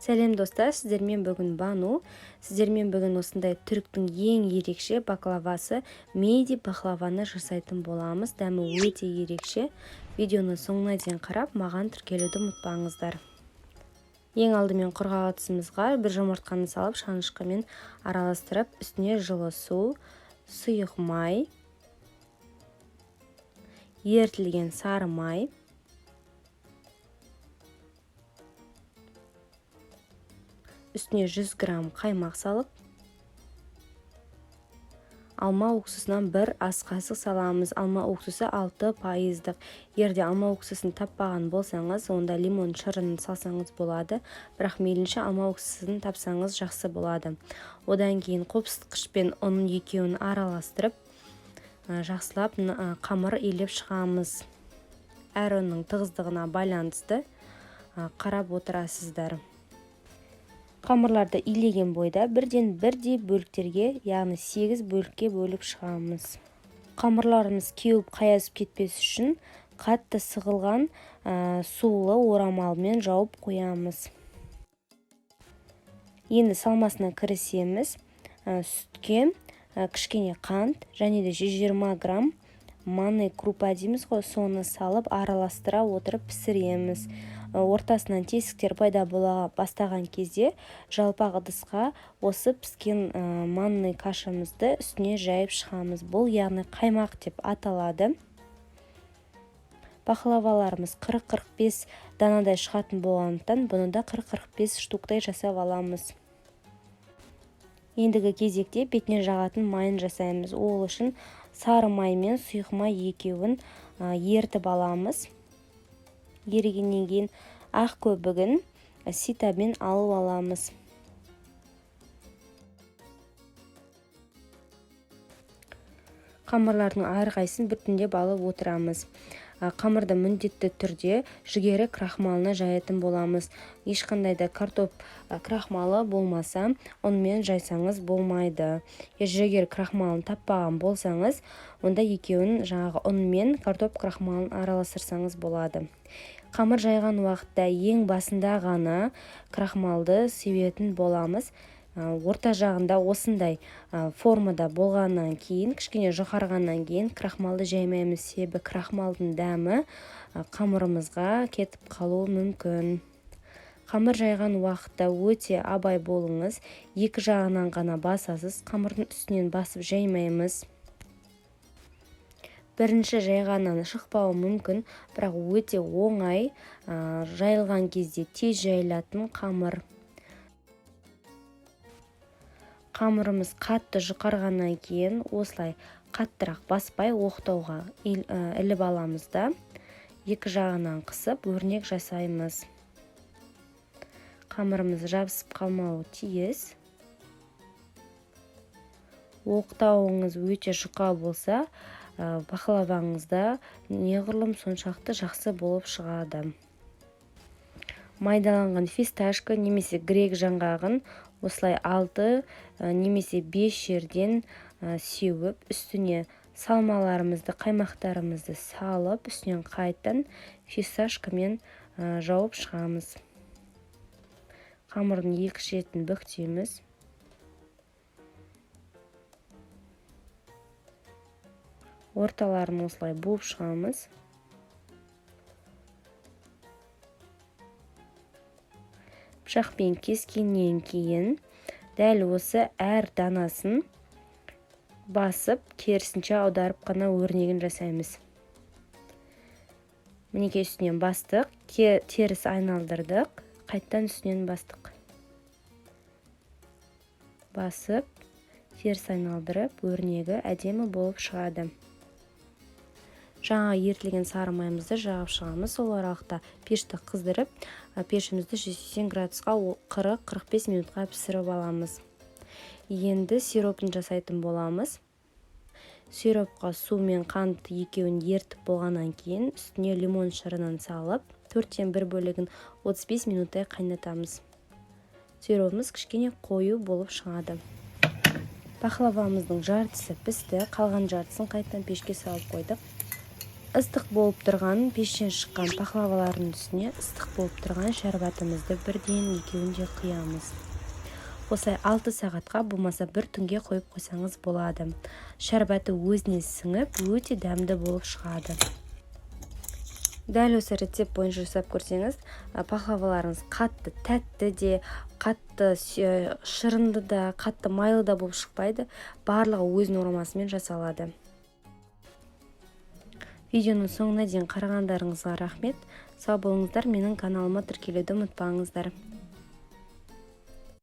Сәлем, достар! Сіздермен бүгін Бану. Сіздермен бүгін осындай түріктің ең ерекше баклавасы, мейди пахлаваны жасайтын боламыз. Дәмі өте ерекше. Видеоны соңына дейін қарап, маған тіркелуді ұмытпаңыздар. Ең алдымен құрғақ ыдысымызға бір жұмыртқаны салып, шанышқымен араластырып, үстіне жылы су, сұйық май, ерітілген сары май, үстіне 100 грамм қаймақ салып, алма уксусынан бір ас қасық саламыз. Алма уксусы 6%-дық. Егер де алма уксусын таппаған болсаңыз, онда лимон шырынын салсаңыз болады, бірақ мейлінше алма уксусын тапсаңыз, жақсы болады. Одан кейін қопсытқыш пен ұн екеуін араластырып, жақсылап қамыр илеп шығамыз. Әр ұнның тығыздығына байланысты қарап отырасыздар. Қамырларды илеген бойда бірден бірдей бөліктерге, яғни 8 бөлікке бөліп шығамыз. Қамырларымыз кеуіп, қаязып кетпес үшін қатты сығылған сулы орамалмен жауып қоямыз. Енді салмасына кірісеміз. Сүтке кішкене қант және де 120 грамм манный крупа дейміз ғой, соны салып, араластыра отырып пісіреміз. Ортасынан тесіктер пайда бола бастаған кезде жалпақ ыдысқа осы піскен манный кашамызды үстіне жайып шығамыз. Бұл, яғни, қаймақ деп аталады. Пахлаваларымыз 40-45 данадай шығатын болғандықтан, бұны да 40-45 штуктай жасап аламыз. Ендігі кезекте бетіне жағатын майын жасаймыз. Ол үшін сары май мен сұйық май екеуін ерітіп аламыз. Ерігеннен кейін ақ көбігін ситамен алып аламыз. Қамырлардың әрқайсысын біртіндеп алып отырамыз. Қамырды міндетті түрде жүгері крахмалына жаятын боламыз. Ешқандай да картоп крахмалы болмаса, ұнмен жайсаңыз болмайды. Егер жүгері крахмалын таппаған болсаңыз, онда екеуін, жаңағы ұн мен картоп крахмалын араластырсаңыз болады. Қамыр жайған уақытта ең басында ғана крахмалды себетін боламыз. Орта жағында осындай формада болғаннан кейін, кішкене жұқарғаннан кейін крахмалды жаймаймыз, себебі крахмалдың дәмі қамырымызға кетіп қалуы мүмкін. Қамыр жайған уақытта өте абай болыңыз. Екі жағынан ғана басасыз, қамырдың үстінен басып жаймаймыз. Бірінші жайғаннан шықпауы мүмкін, бірақ өте оңай жайылған кезде тез жайылатын қамыр. Қамырымыз қатты жұқарғаннан кейін осылай қаттырақ баспай, оқтауға іліп аламыз да, екі жағынан қысып, өрнек жасаймыз. Қамырымыз жабысып қалмауы тиіс. Оқтауыңыз өте жұқа болса, пахлаваңыз да неғұрлым соншалықты жақсы болып шығады. Майдаланған фисташка немесе грек жаңғағын осылай алты немесе бес жерден сеуіп, үстіне салмаларымызды, қаймақтарымызды салып, үстінен қайтадан фисташкамен жауып шығамыз. Қамырдың екі шетін бүктейміз. Орталарын осылай буып шығамыз. Пышақпен кескеннен кейін дәл осы әр данасын басып, керісінше аударып қана өрнегін жасаймыз. Мінекей, үстінен бастық, теріс айналдырдық, қайтадан үстінен бастық, басып, теріс айналдырып, өрнегі әдемі болып шығады. Жаңа ерітілген сары майымызды жағып шығамыз. Сол аралықта пешті қыздырып, пешімізді 180 градусқа 40-45 минутқа пісіріп аламыз. Енді сиропын жасайтын боламыз. Сиропқа су мен қант екеуін ерітіп болғаннан кейін, үстіне лимон шырынын салып, төрттен бір бөлігін 35 минуттай қайнатамыз. Сиропымыз кішкене қою болып шығады. Пахлавамыздың жартысы пісті, қалған жартысын қайтадан пешке салып қойдық. Ыстық болып тұрған, пештен шыққан пахлавалардың үстіне ыстық болып тұрған шәрбатымызды бірден екеуін де құямыз. Осылай 6 сағатқа, болмаса бір түнге қойып қойсаңыз болады. Шәрбаты өзіне сіңіп, өте дәмді болып шығады. Дәл осы рецепт бойынша жасап көрсеңіз, пахлаваларыңыз қатты тәтті де, қатты шырынды да, қатты майлы да болып шықпайды. Барлығы өз нормасымен жасалады. Видеоның соңына дейін қарағандарыңызға рахмет, сау болыңыздар! Менің каналыма тіркелуді ұмытпаңыздар.